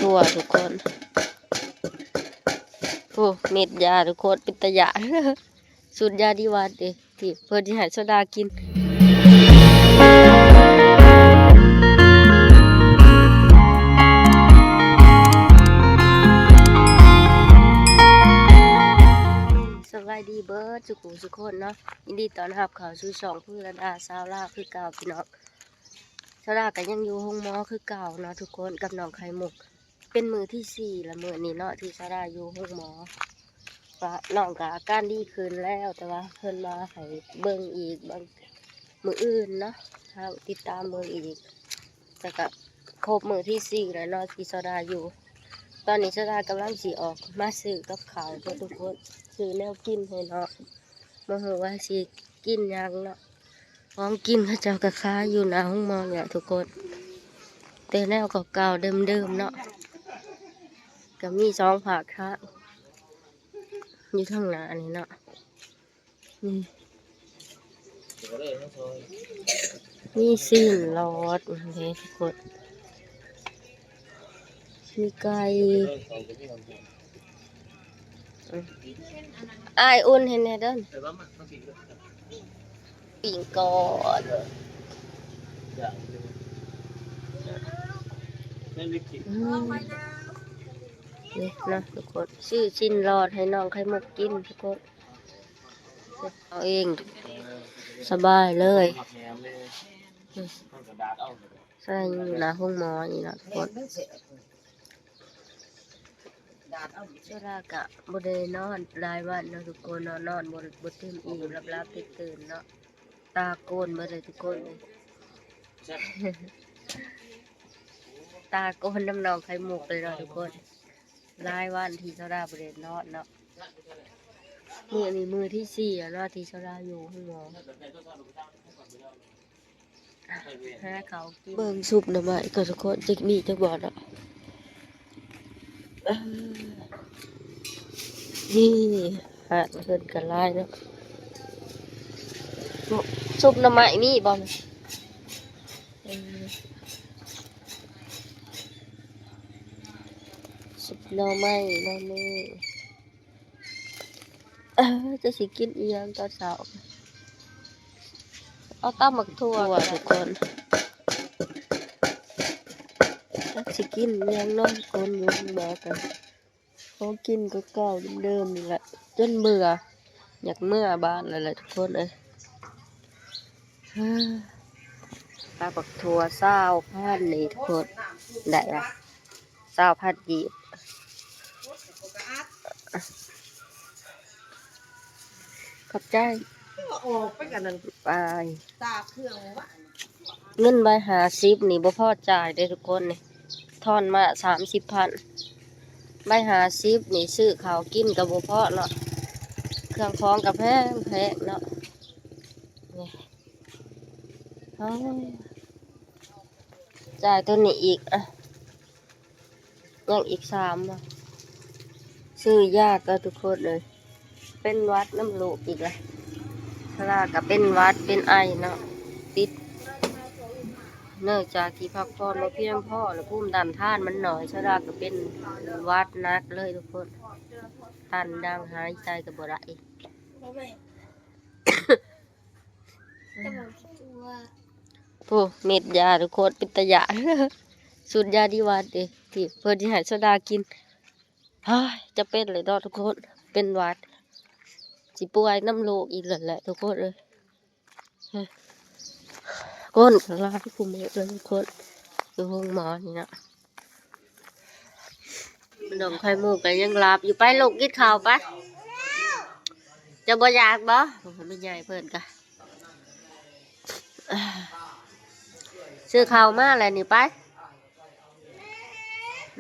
ຕົວທຸກຄົນ. ໂອ້ ເມັດຢາທຸກຄົນ ເປັນຕາຢ້ານ. ສູດຢາດີຫວັດເດ້ ທີ່ເພິ່ນຊິໃຫ້ໂຊດາກິນ. ສະບາຍດີເບິດສູ່ຜູ້ສູ່ຄົນເນາະ, ຍິນດີຕ້ອນຮັບເຂົ້າສູ່ຊ່ອງພູລະດາຊາວລາວຄືເກົ່າພີ່ນ້ອງ. ຊາວລາວກໍຍັງຢູ່ໂຮງໝໍຄືເກົ່າເນາະທຸກຄົນ ກັບນ້ອງໄຂ່ມຸກ. ເປັນມື້ທີສີ່ລະມື້ນີ້ເນາະ ທີ່ຊາວລາວຢູ່ໂຮງໝໍ. ວ່ານ້ອງກໍອາການດີຂຶ້ນແລ້ວ ແຕ່ວ່າເພິ່ນວ່າໃຫ້ເບິ່ງອີກ ເບິ່ງມື້ອື່ນເນາະ ເຮົາຕິດຕາມເບິ່ງອີກ. ແລ້ວກໍຄົບມື້ທີສີ່ແລ້ວເນາະ ທີ່ຊາວລາວຢູ່. ຕອນນີ້ຊາວລາວກຳລັງຊິອອກມາຊື້ກັບເຂົ້າເນາະທຸກຄົນ ຊື້ແນວກິນໃຫ້ນ້ອງ. ບໍ່ຮູ້ວ່າຊິກິນຫຍັງເນາະ. ຂອງກິນເຂົາເຈົ້າກໍຂາຍຢູ່ໜ້າໂຮງໝໍນີ້ແຫຼະທຸກຄົນ ແຕ່ແນວເກົ່າໆເດີມໆເນາະ. ກໍມີສອງພາກທາງຢູ່ທາງໜ້ານີ້ເນາະ. ນີ້ ມີຊີ້ນຫຼອດເດ້ທຸກຄົນ. ມີໄກ່ ອ້າຍອຸ່ນໃຫ້ແດ່ເດີ. ປີ້ງກ່ອນ. ນີ້ເນາະທຸກຄົນ ຊື້ຊີ້ນຫຼອດໃຫ້ນ້ອງໄຂ່ມຸກກິນທຸກຄົນ. ເອົາເອງ ສະບາຍເລີຍ. ໃສ່ຢູ່ໜ້າໂຮງໝໍນີ້ເນາະທຸກຄົນ. ໂຊດາກະບໍ່ໄດ້ນອນຫຼາຍວັນເນາະທຸກຄົນເນາະ, ນອນບໍ່ ບໍ່ຕື່ມອີ່ມ ຫຼັບໆຕື່ນໆເນາະ. ຕາໂກນເບິດເລີຍທຸກຄົນເອີຍ. ຕາໂກນນຳນ້ອງໄຂ່ມຸກເລີຍເນາະທຸກຄົນ. ຫຼາຍວັນທີ່ໂຊດາບໍ່ໄດ້ນອນເນາະ. ມື້ນີ້ມື້ທີສີ່ແລ້ວເນາະ ທີ່ໂຊດາຢູ່ໂຮງໝໍ. ຫາເຂົ້າກິນ ເບິ່ງຊຸບໜໍ່ໄມ້ກ່ອນທຸກຄົນ ຈັກມີຈັກບໍ່ເນາະ. ນີ້ ຮ້ານເພິ່ນກໍຫຼາຍເນາະ. ຊຸບໜໍ່ໄມ້ມີບໍ່? ເອີ ຊຸບໜໍ່ໄມ້ ໜໍ່ໄມ້. ເອີ ຈະຊິກິນອີ່ຫຍັງຕອນເຊົ້າ? ເອົາຕຳໝາກຖົ່ວທຸກຄົນ. ຈັກຊິກິນອີ່ຫຍັງເນາະ ຄົນຢູ່ໂຮງໝໍກັນ. ຂອງກິນກໍເກົ່າເດີມໆນີ້ແຫຼະ ຈົນເບື່ອ ຢາກເມືອບ້ານແລ້ວແຫຼະທຸກຄົນເອີຍ. ຕຳໝາກຖົ່ວຊາວພັນນີ້ທຸກຄົນ ໄດ້ລະ ຊາວພັນກີບ. ຂອບໃຈ. ອອກໄປກັນນັ້ນ ໄປ ຕາກເຄື່ອງວ່າ ເງິນໃບຫ້າສິບນີ້ບໍ່ພໍຈ່າຍເດ້ທຸກຄົນນີ້ ທອນມາສາມສິບພັນ. ໃບຫ້າສິບນີ້ຊື້ເຂົ້າກິນກໍບໍ່ພໍເນາະ ເຄື່ອງຂອງກໍແພງໆເນາະ. ນີ້ ໂອ້ຍ ຈ່າຍໂຕນີ້ອີກ ອະ ຍັງອີກສາມ ຊື້ຢາກໍທຸກຄົນເອີຍ ເປັນຫວັດນຳລູກອີກລະ. ຊາລາກໍເປັນຫວັດເປັນໄອເນາະ ຕິດ ເນື່ອງຈາກທີ່ພັກຜ່ອນບໍ່ພຽງພໍ ແລະ ພູມຕ້ານທານມັນໜ້ອຍ ຊາລາກໍເປັນຫວັດໜັກເລີຍທຸກຄົນ ຕັນດັງ ຫາຍໃຈກໍບໍ່ໄດ້. ໂອ້ ເມັດຢາທຸກຄົນ ເປັນຕາຢ້ານ. ສູດຢາດີຫວັດເດ້ ທີ່ເພິ່ນຊິໃຫ້ໂຊດາກິນ. ເຮີ້ຍ ຈະເປັນແລ້ວເນາະທຸກຄົນ ເປັນຫວັດ ຊິປ່ວຍນຳໂລກອີກແລ້ວແຫຼະທຸກຄົນເອີຍ. ຄົນກໍຫຼາຍຄູ່ມື້ເດີທຸກຄົນ ຢູ່ໂຮງໝໍນີ້ເນາະ. ນ້ອງໄຂ່ມຸກກໍຍັງຫຼັບຢູ່. ໄປລູກ ກິນເຂົ້າໄປ. ເຈົ້າບໍ່ຢາກບໍ່? ໂອ້ຍ ແມ່ໃຫຍ່ເພິ່ນກະ ຊື້ເຂົ້າມາແລ້ວນີ້ ໄປ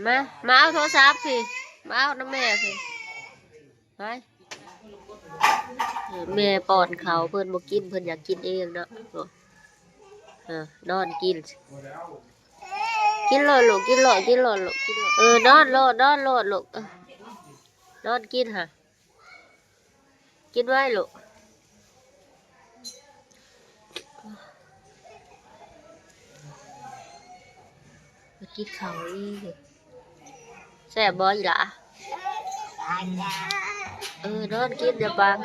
ມາ ມາເອົາໂທລະສັບພີ້ ມາເອົານຳແມ່ພີ້ ໄປ. ແມ່ປ້ອນເຂົ້າ ເພິ່ນບໍ່ກິນ ເພິ່ນຢາກກິນເອງເນາະ. ເອີ ນອນກິນ ກິນໂລດລູກ ກິນໂລດ ກິນໂລດລູກ ກິນໂລດ. ເອີ ນອນໂລດ ນອນໂລດລູກ ເອີ ນອນກິນຫາ ກິນໄວລູກ ມາກິນເຂົ້າອີກ. ແຊບບໍ່ອີ່ຫຼ້າ? ເອີ ນອນກິນເດີປາງ.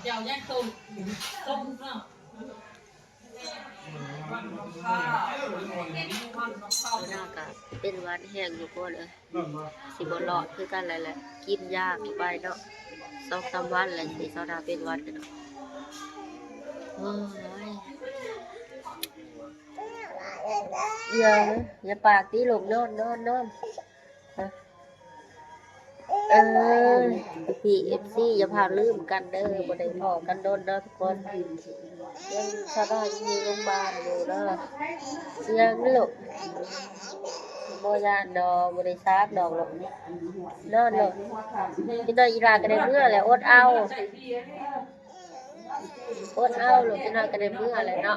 ເຈົ້າຍັງຕົງຕົງເນາະ ເຈົ້າກະເປັນຫວັດແຮງຢູ່ບໍ່ເລີຍ. ຊິບໍ່ລອດຄືກັນແຫຼະ ແຫຼະ ກິນຢາໄປເນາະ ສອງສາມວັນແລ້ວຊິຊາວດາເປັນຫວັດກັນເນາະ. ໂອ້ຍ ຢ່າ ຢ່າປາກຕິລູກ ນອນ ນອນ ນອນ. ເອີ ພີ່ໆ ເອັຟຊີ ຢ່າພາກລືມກັນເດີ ບໍ່ໄດ້ພໍ້ກັນດົນເນາະທຸກຄົນ. ຍັງສະບາຍຢູ່ໂຮງບານຢູ່ເດີ. ຍັງລູກ ບໍ່ຢ້ານດອກ ບໍ່ໄດ້ສາກດອກລູກ. ນອນໂລດ ອີກໜ້ອຍອີ່ຫຼ້າກໍໄດ້ເມືອແລ້ວ ອົດເອົາ ອົດເອົາລູກ ອີກໜ້ອຍກໍໄດ້ເມືອແລ້ວເນາະ.